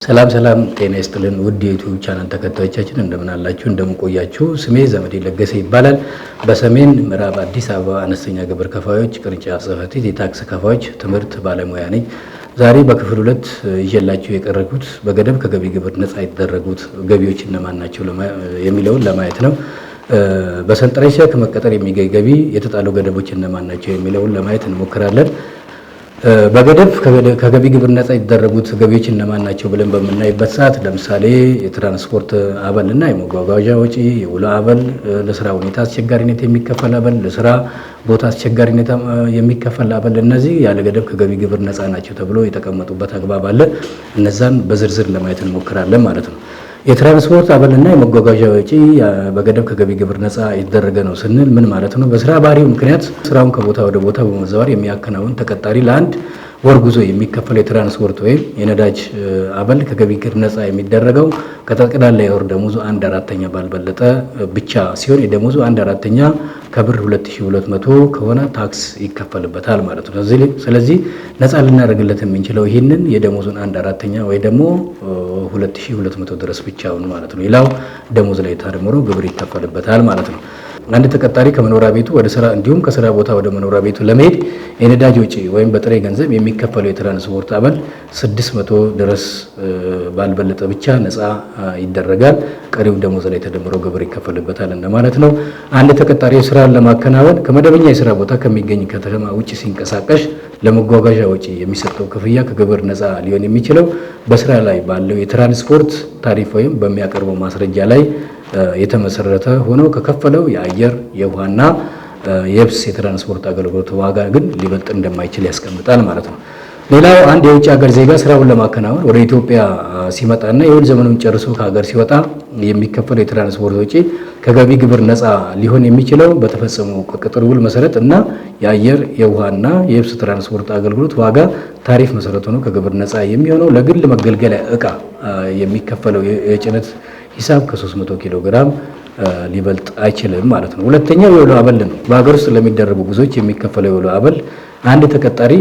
ሰላም ሰላም፣ ጤና ይስጥልን ውድ የ YouTube channel ተከታዮቻችን፣ እንደምን አላችሁ? እንደምን ቆያችሁ? ስሜ ዘመዴ ለገሰ ይባላል። በሰሜን ምዕራብ አዲስ አበባ አነስተኛ ግብር ከፋዮች ቅርንጫፍ ጽሕፈት ቤት የታክስ ከፋዮች ትምህርት ባለሙያ ነኝ። ዛሬ በክፍል ሁለት ይዤላችሁ የቀረብኩት በገደብ ከገቢ ግብር ነፃ የተደረጉት ገቢዎች እነማን ናቸው የሚለውን ለማየት ነው። በሰንጠረዥ ከመቀጠር የሚገኝ ገቢ የተጣሉ ገደቦች እነማን ናቸው የሚለውን ለማየት እንሞክራለን። በገደብ ከገቢ ግብር ነፃ የተደረጉት ገቢዎች እነማን ናቸው ብለን በምናይበት ሰዓት፣ ለምሳሌ የትራንስፖርት አበል እና የመጓጓዣ ወጪ፣ የውሎ አበል፣ ለስራ ሁኔታ አስቸጋሪነት የሚከፈል አበል፣ ለስራ ቦታ አስቸጋሪነት የሚከፈል አበል፣ እነዚህ ያለ ገደብ ከገቢ ግብር ነፃ ናቸው ተብሎ የተቀመጡበት አግባብ አለ። እነዛን በዝርዝር ለማየት እንሞክራለን ማለት ነው። የትራንስፖርት አበልና የመጓጓዣ ወጪ በገደብ ከገቢ ግብር ነፃ የተደረገ ነው ስንል ምን ማለት ነው? በስራ ባህሪው ምክንያት ስራውን ከቦታ ወደ ቦታ በመዘዋወር የሚያከናውን ተቀጣሪ ለአንድ ወር ጉዞ የሚከፈለው የትራንስፖርት ወይም የነዳጅ አበል ከገቢ ግብር ነፃ የሚደረገው ከጠቅላላ የወር ደመወዙ አንድ አራተኛ ባልበለጠ ብቻ ሲሆን፣ የደመወዙ አንድ አራተኛ ከብር 2200 ከሆነ ታክስ ይከፈልበታል ማለት ነው። ስለዚህ ነፃ ልናደርግለት የምንችለው ይህንን የደመወዙን አንድ አራተኛ ወይ ደግሞ 2200 ድረስ ብቻውን ማለት ነው። ሌላው ደመወዝ ላይ ተደምሮ ግብር ይከፈልበታል ማለት ነው። አንድ ተቀጣሪ ከመኖሪያ ቤቱ ወደ ስራ እንዲሁም ከስራ ቦታ ወደ መኖሪያ ቤቱ ለመሄድ የነዳጅ ወጪ ወይም በጥሬ ገንዘብ የሚከፈለው የትራንስፖርት አበል 600 ድረስ ባልበለጠ ብቻ ነፃ ይደረጋል። ቀሪው ደመወዝ ላይ ተደምሮ ግብር ይከፈልበታል እንደማለት ነው። አንድ ተቀጣሪ ስራን ለማከናወን ከመደበኛ የስራ ቦታ ከሚገኝ ከተማ ውጭ ሲንቀሳቀስ ለመጓጓዣ ወጪ የሚሰጠው ክፍያ ከግብር ነፃ ሊሆን የሚችለው በስራ ላይ ባለው የትራንስፖርት ታሪፍ ወይም በሚያቀርበው ማስረጃ ላይ የተመሰረተ ሆኖ ከከፈለው የአየር፣ የውሃና የብስ የትራንስፖርት አገልግሎት ዋጋ ግን ሊበልጥ እንደማይችል ያስቀምጣል ማለት ነው። ሌላው አንድ የውጭ ሀገር ዜጋ ስራውን ለማከናወን ወደ ኢትዮጵያ ሲመጣና የውል ዘመኑን ጨርሶ ከሀገር ሲወጣ የሚከፈለው የትራንስፖርት ወጪ ከገቢ ግብር ነፃ ሊሆን የሚችለው በተፈጸመው ቅጥር ውል መሰረት እና የአየር፣ የውሃና የብስ ትራንስፖርት አገልግሎት ዋጋ ታሪፍ መሰረት ሆኖ ከግብር ነፃ የሚሆነው ለግል መገልገያ እቃ የሚከፈለው የጭነት ሂሳብ ከ300 ኪሎ ግራም ሊበልጥ አይችልም ማለት ነው። ሁለተኛው የውሎ አበል ነው። በሀገር ውስጥ ለሚደረጉ ጉዞዎች የሚከፈለው የውሎ አበል አንድ ተቀጣሪ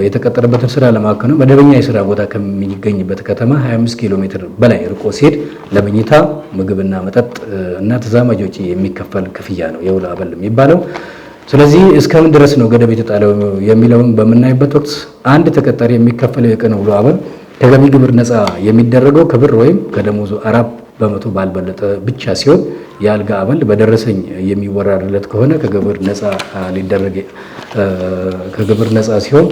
የተቀጠረበትን ስራ ለማከናወን መደበኛ የስራ ቦታ ከሚገኝበት ከተማ 25 ኪሎ ሜትር በላይ ርቆ ሲሄድ ለመኝታ፣ ምግብና መጠጥ እና ተዛማጅ ወጪ የሚከፈል ክፍያ ነው የውሎ አበል የሚባለው። ስለዚህ እስከምን ድረስ ነው ገደብ የተጣለው የሚለውን በምናይበት ወቅት፣ አንድ ተቀጣሪ የሚከፈለው የቀን ውሎ አበል ከገቢ ግብር ነፃ የሚደረገው ከብር ወይም ከደሞዙ 4% ባልበለጠ ብቻ ሲሆን፣ የአልጋ አበል በደረሰኝ የሚወራለት ከሆነ ከግብር ነፃ ሊደረግ ከግብር ነፃ ሲሆን፣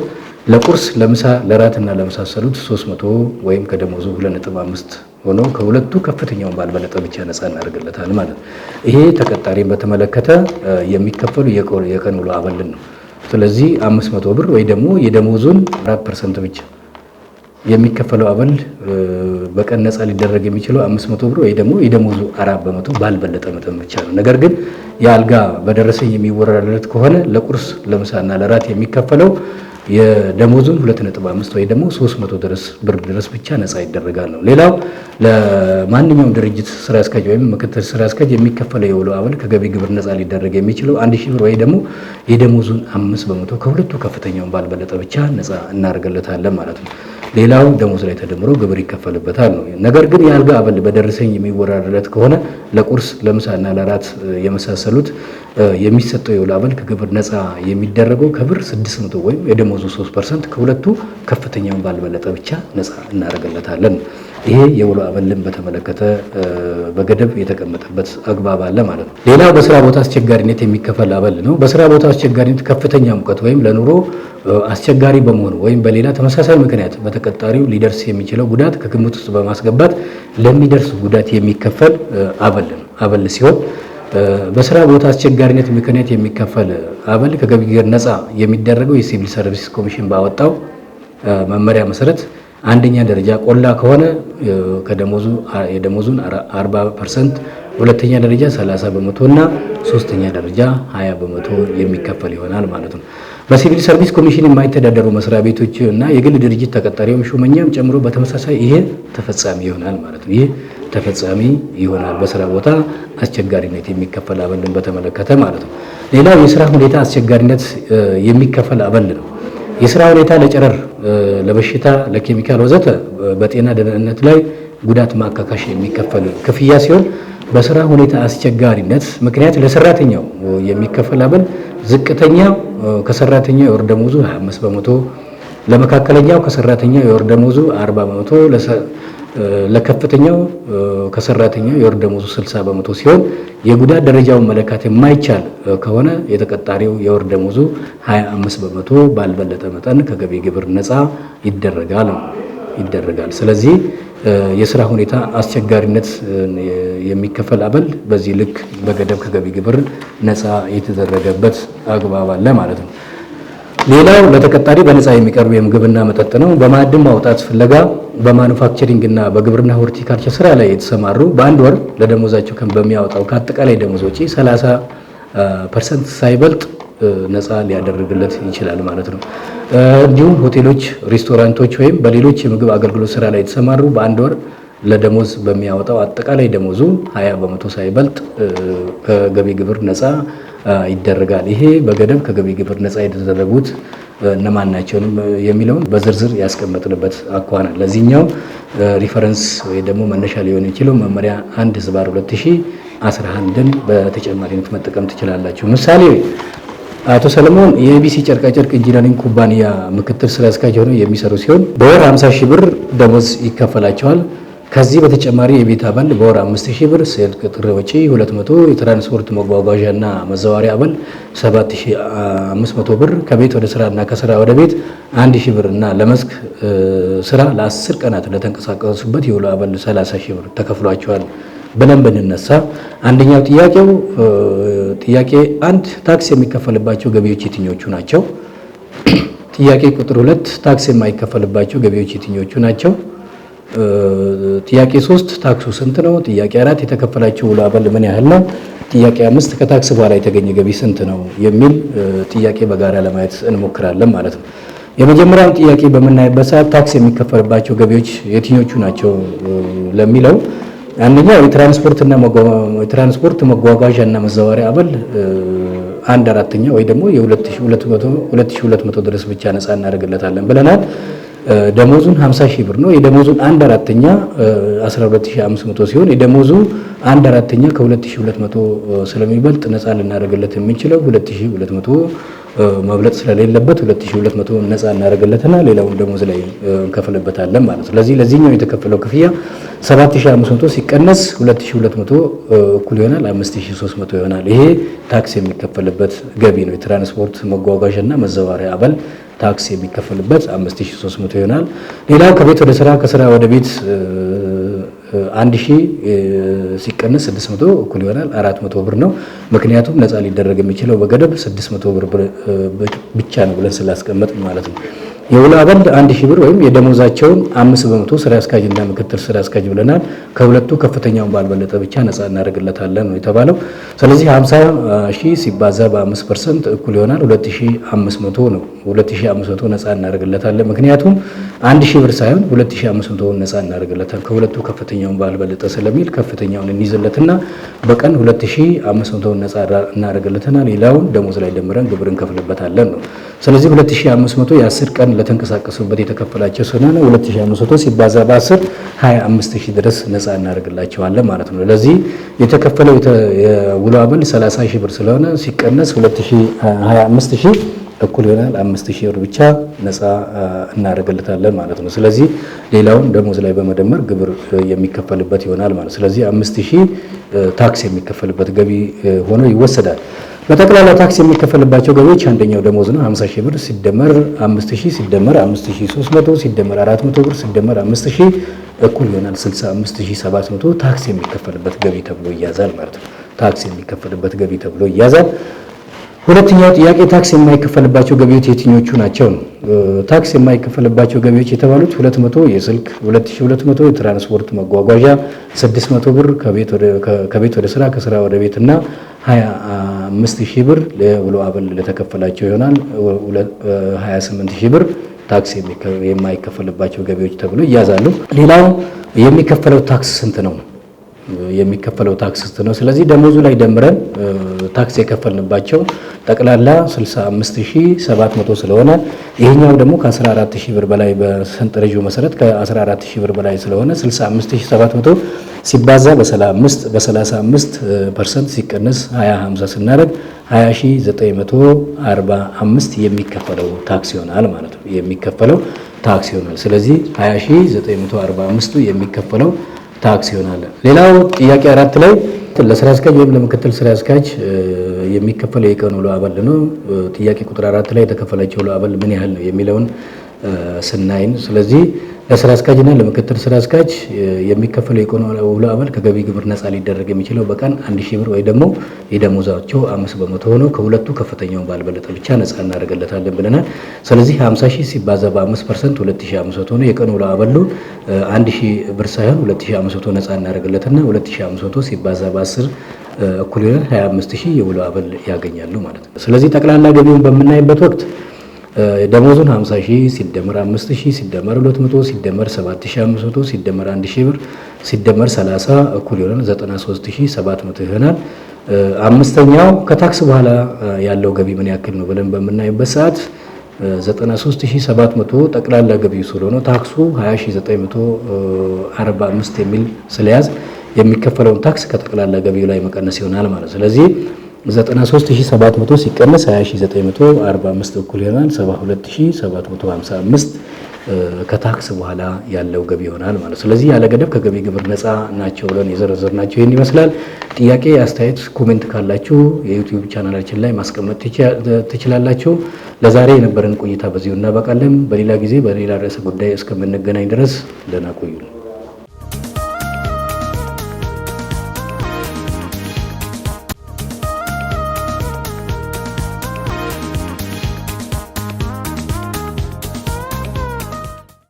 ለቁርስ፣ ለምሳ፣ ለራትና ለመሳሰሉት 300 ወይም ከደሞዙ 2.5 ሆኖ ከሁለቱ ከፍተኛውን ባልበለጠ ብቻ ነፃ እናደርግለታል ማለት ነው። ይሄ ተቀጣሪን በተመለከተ የሚከፈሉ የቀን ውሎ አበልን ነው። ስለዚህ 500 ብር ወይ ደግሞ የደሞዙን 4% ብቻ የሚከፈለው አበል በቀን ነፃ ሊደረግ የሚችለው 500 ብር ወይ ደግሞ የደሞዙ 4% ባልበለጠ መጠን ብቻ ነው። ነገር ግን የአልጋ በደረሰኝ የሚወራለት ከሆነ ለቁርስ፣ ለምሳና ለራት የሚከፈለው የደሞዙን 2.5 ወይ ደግሞ 300 ድረስ ብር ድረስ ብቻ ነፃ ይደረጋል ነው። ሌላው ለማንኛውም ድርጅት ስራ አስኪያጅ ወይም ምክትል ስራ አስኪያጅ የሚከፈለው የውሎ አበል ከገቢ ግብር ነፃ ሊደረግ የሚችለው 1000 ብር ወይ ደግሞ የደሞዙን 5% ከሁለቱ ከፍተኛውን ባልበለጠ ብቻ ነፃ እናደርግለታለን ማለት ነው። ሌላው ደሞዝ ላይ ተደምሮ ግብር ይከፈልበታል ነው። ነገር ግን የአልጋ አበል በደረሰኝ የሚወራለት ከሆነ ለቁርስ፣ ለምሳና ለራት የመሳሰሉት የሚሰጠው የውሎ አበል ከግብር ነፃ የሚደረገው ከብር 600 ወይም የደሞዙ 3% ከሁለቱ ከፍተኛውን ባልበለጠ ብቻ ነፃ እናደርግለታለን። ይሄ የውሎ አበልን በተመለከተ በገደብ የተቀመጠበት አግባብ አለ ማለት ነው። ሌላው በስራ ቦታ አስቸጋሪነት የሚከፈል አበል ነው። በስራ ቦታ አስቸጋሪነት ከፍተኛ ሙቀት ወይም ለኑሮ አስቸጋሪ በመሆኑ ወይም በሌላ ተመሳሳይ ምክንያት በተቀጣሪው ሊደርስ የሚችለው ጉዳት ከግምት ውስጥ በማስገባት ለሚደርስ ጉዳት የሚከፈል አበል ነው። አበል ሲሆን፣ በስራ ቦታ አስቸጋሪነት ምክንያት የሚከፈል አበል ከገቢ ግብር ነፃ የሚደረገው የሲቪል ሰርቪስ ኮሚሽን ባወጣው መመሪያ መሰረት አንደኛ ደረጃ ቆላ ከሆነ ከደሞዙ የደሞዙን 40%፣ ሁለተኛ ደረጃ 30% እና ሶስተኛ ደረጃ 20% የሚከፈል ይሆናል ማለት ነው። በሲቪል ሰርቪስ ኮሚሽን የማይተዳደሩ መስሪያ ቤቶች እና የግል ድርጅት ተቀጣሪውም ሹመኛም ጨምሮ በተመሳሳይ ይሄ ተፈጻሚ ይሆናል ማለት ነው። ይሄ ተፈጻሚ ይሆናል በስራ ቦታ አስቸጋሪነት የሚከፈል አበልን በተመለከተ ማለት ነው። ሌላው የስራ ሁኔታ አስቸጋሪነት የሚከፈል አበል ነው። የስራ ሁኔታ ለጨረር፣ ለበሽታ፣ ለኬሚካል ወዘተ በጤና ደህንነት ላይ ጉዳት ማካካሽ የሚከፈል ክፍያ ሲሆን በስራ ሁኔታ አስቸጋሪነት ምክንያት ለሰራተኛው የሚከፈል አበል ዝቅተኛው ከሰራተኛው የወር ደመወዙ 25%፣ ለመካከለኛው ከሰራተኛው የወር ደመወዙ 40%፣ ለከፍተኛው ከሰራተኛው የወር ደመወዙ 60% ሲሆን የጉዳት ደረጃውን መለካት የማይቻል ከሆነ የተቀጣሪው የወር ደመወዙ 25% ባልበለጠ መጠን ከገቢ ግብር ነፃ ይደረጋል። ስለዚህ የስራ ሁኔታ አስቸጋሪነት የሚከፈል አበል በዚህ ልክ በገደብ ከገቢ ግብር ነፃ የተደረገበት አግባብ አለ ማለት ነው። ሌላው ለተቀጣሪ በነፃ የሚቀርብ የምግብና መጠጥ ነው። በማዕድን ማውጣት ፍለጋ፣ በማኑፋክቸሪንግ እና በግብርና ሆርቲካልቸር ስራ ላይ የተሰማሩ በአንድ ወር ለደሞዛቸው በሚያወጣው ከአጠቃላይ ደሞዝ ወጪ 30% ሳይበልጥ ነፃ ሊያደርግለት ይችላል ማለት ነው። እንዲሁም ሆቴሎች፣ ሬስቶራንቶች ወይም በሌሎች የምግብ አገልግሎት ስራ ላይ የተሰማሩ በአንድ ወር ለደሞዝ በሚያወጣው አጠቃላይ ደሞዙ 20% ሳይበልጥ ከገቢ ግብር ነፃ ይደረጋል። ይሄ በገደብ ከገቢ ግብር ነፃ የተደረጉት እነማን ናቸው የሚለውን በዝርዝር ያስቀመጥንበት አኳኋን። ለዚህኛው reference ወይ ደግሞ መነሻ ሊሆን የሚችለው መመሪያ 1/2011ን በተጨማሪነት መጠቀም ትችላላችሁ። ምሳሌ፣ አቶ ሰለሞን የኤቢሲ ጨርቃጨርቅ ኢንጂነሪንግ ኩባንያ ምክትል ስራ አስኪያጅ ሆነው የሚሰሩ ሲሆን በወር 50 ሺህ ብር ደሞዝ ይከፈላቸዋል። ከዚህ በተጨማሪ የቤት አበል በወር 5 ሺህ ብር፣ ስልክ ጥሪ ወጪ 200፣ የትራንስፖርት መጓጓዣና መዘዋወሪያ አበል 7500 ብር፣ ከቤት ወደ ስራና ከስራ ወደ ቤት 1 ሺህ ብር እና ለመስክ ስራ ለ10 ቀናት ለተንቀሳቀሱበት የውሎ አበል 30 ሺህ ብር ተከፍሏቸዋል ብለን ብንነሳ፣ አንደኛው ጥያቄው ጥያቄ 1፣ ታክስ የሚከፈልባቸው ገቢዎች የትኞቹ ናቸው? ጥያቄ ቁጥር 2፣ ታክስ የማይከፈልባቸው ገቢዎች የትኞቹ ናቸው? ጥያቄ 3፣ ታክሱ ስንት ነው? ጥያቄ 4፣ የተከፈላቸው ውሎ አበል ምን ያህል ነው? ጥያቄ 5፣ ከታክስ በኋላ የተገኘ ገቢ ስንት ነው? የሚል ጥያቄ በጋራ ለማየት እንሞክራለን ማለት ነው። የመጀመሪያውን ጥያቄ በምናይበት ሰዓት ታክስ የሚከፈልባቸው ገቢዎች የትኞቹ ናቸው ለሚለው፣ አንደኛው የትራንስፖርት መጓጓዣ እና መዘዋወሪያ አበል አንድ አራተኛ ወይ ደግሞ የ2200 ድረስ ብቻ ነፃ እናደርግለታለን ብለናል። ደሞዙን 50 ሺህ ብር ነው። የደሞዙን አንድ አራተኛ 12500 ሲሆን የደሞዙ አንድ አራተኛ ከ2200 ስለሚበልጥ ነፃ ልናደርግለት የምንችለው 2200 መብለጥ ስለሌለበት 2200 ነፃ እናደርግለትና ሌላውን ደሞዝ ላይ እንከፍልበታለን ማለት ነው። ስለዚህ ለዚህኛው የተከፈለው ክፍያ 7500 ሲቀነስ 2200 እኩል ይሆናል 5300 ይሆናል። ይሄ ታክስ የሚከፈልበት ገቢ ነው። የትራንስፖርት መጓጓዣና መዘዋወሪያ አበል ታክስ የሚከፈልበት 5300 ይሆናል። ሌላው ከቤት ወደ ስራ፣ ከስራ ወደ ቤት 1000 ሲቀነስ 600 እኩል ይሆናል 400 ብር ነው። ምክንያቱም ነፃ ሊደረግ የሚችለው በገደብ 600 ብር ብቻ ነው ብለን ስላስቀመጥ ማለት ነው። የውሎ አበል 1000 ብር ወይም የደሞዛቸውን 5% ስራ አስኪያጅ እና ምክትል ስራ አስኪያጅ ብለናል። ከሁለቱ ከፍተኛውን ባልበለጠ ብቻ ነፃ እናደርግለታለን ነው የተባለው። ስለዚህ 50 ሺህ ሲባዛ በ5% እኩል ይሆናል 2500 ነው። 2500 ነፃ እናደርግለታለን። ምክንያቱም 1000 ብር ሳይሆን 2500 ነፃ እናደርግለታለን። ከሁለቱ ከፍተኛውን ባልበለጠ ስለሚል ከፍተኛውን እንይዝለትና በቀን 2500 ነፃ እናደርግለትና ሌላውን ደሞዝ ላይ ደምረን ግብር እንከፍልበታለን ነው። ስለዚህ 2500 የ10 ቀን ለተንቀሳቀሱበት የተከፈላቸው ስለሆነ 2500 ሲባዛ በ10 25000 ድረስ ነፃ እናደርግላቸዋለን ማለት ነው። ለዚህ የተከፈለው የውሎ አበል 30 ሺህ ብር ስለሆነ ሲቀነስ 25000 እኩል ይሆናል 5000 ብር ብቻ ነፃ እናደርግለታለን ማለት ነው። ስለዚህ ሌላውን ደሞዝ ላይ በመደመር ግብር የሚከፈልበት ይሆናል ማለት ነው። ስለዚህ 5000 ታክስ የሚከፈልበት ገቢ ሆኖ ይወሰዳል። በጠቅላላ ታክስ የሚከፈልባቸው ገቢዎች አንደኛው ደሞዝ ነው። 50 ሺህ ብር ሲደመር 5000 ሲደመር 5300 ሲደመር 400 ብር ሲደመር 5000 እኩል ይሆናል 65700 ታክስ የሚከፈልበት ገቢ ተብሎ ይያዛል ማለት ነው። ታክስ የሚከፈልበት ገቢ ተብሎ ይያዛል። ሁለተኛው ጥያቄ ታክስ የማይከፈልባቸው ገቢዎች የትኞቹ ናቸው ነው። ታክስ የማይከፈልባቸው ገቢዎች የተባሉት 200 የስልክ፣ 2200 የትራንስፖርት መጓጓዣ፣ 600 ብር ከቤት ወደ ስራ፣ ከስራ ወደ ቤት እና 25 ሺህ ብር ለውሎ አበል ለተከፈላቸው ይሆናል። 28 ሺህ ብር ታክስ የማይከፈልባቸው ገቢዎች ተብሎ ይያዛሉ። ሌላው የሚከፈለው ታክስ ስንት ነው? የሚከፈለው ታክስ ነው። ስለዚህ ደሞዙ ላይ ደምረን ታክስ የከፈልንባቸው ጠቅላላ 65,700 ስለሆነ፣ ይሄኛው ደግሞ ከ14,000 ብር በላይ፣ በሰንጠረዡ መሰረት ከ14,000 ብር በላይ ስለሆነ፣ 65,700 ሲባዛ በ35% ሲቀነስ 2050 ስናደርግ 20,945 የሚከፈለው ታክስ ይሆናል ማለት ነው። የሚከፈለው ታክስ ይሆናል። ስለዚህ 20,945ቱ የሚከፈለው ታክስ ይሆናል። ሌላው ጥያቄ 4 ላይ ለስራ አስኪያጅ ወይም ለምክትል ስራ አስኪያጅ የሚከፈለው የቀን ውሎ አበል ነው። ጥያቄ ቁጥር 4 ላይ የተከፈላቸው ውሎ አበል ምን ያህል ነው የሚለውን ስናይን፣ ስለዚህ ለስራ አስኪያጅና ለምክትል ስራ አስኪያጅ የሚከፈለው የቀን ውሎ አበል ከገቢ ግብር ነፃ ሊደረግ የሚችለው በቀን 1,000 ብር ወይ ደግሞ የደሞዛቸው 5% ሆኖ ከሁለቱ ከፍተኛውን ባልበለጠ ብቻ ነፃ እናደርግለታለን ብለናል። ስለዚህ 50,000 ሲባዛ በ5% 2,500 ሆኖ የቀን ውሎ አበሉ 1,000 ብር ሳይሆን 2,500 ነፃ እናደርግለትና 2,500 ሲባዛ በ10 እኩል ይሆናል 25,000 የውሎ አበል ያገኛሉ ማለት ነው። ስለዚህ ጠቅላላ ገቢውን በምናይበት ወቅት ደሞዙን 50,000 ሲደመር 5,000 ሲደመር 200 ሲደመር 7,500 ሲደመር 1,000 ብር ሲደመር 30 እኩል ይሆናል 93,700 ይሆናል። አምስተኛው ከታክስ በኋላ ያለው ገቢ ምን ያክል ነው ብለን በምናይበት ሰዓት 93,700 ጠቅላላ ገቢው ስለሆነ ታክሱ 20,945 የሚል ስለያዝ የሚከፈለውን ታክስ ከጠቅላላ ገቢው ላይ መቀነስ ይሆናል ማለት ነው። ስለዚህ 93,700 ሲቀነስ 20,945 እኩል ይሆናል 72,755 ከታክስ በኋላ ያለው ገቢ ይሆናል ማለት ነው። ስለዚህ ያለ ገደብ ከገቢ ግብር ነፃ ናቸው ብለን የዘረዘርናቸው ይህን ይመስላል። ጥያቄ፣ አስተያየት፣ comment ካላችሁ የ YouTube ቻናላችን ላይ ማስቀመጥ ትችላላችሁ። ለዛሬ የነበረን ቆይታ በዚሁ እናበቃለን። በሌላ ጊዜ በሌላ ርዕሰ ጉዳይ እስከምንገናኝ ድረስ ደህና ቆዩ።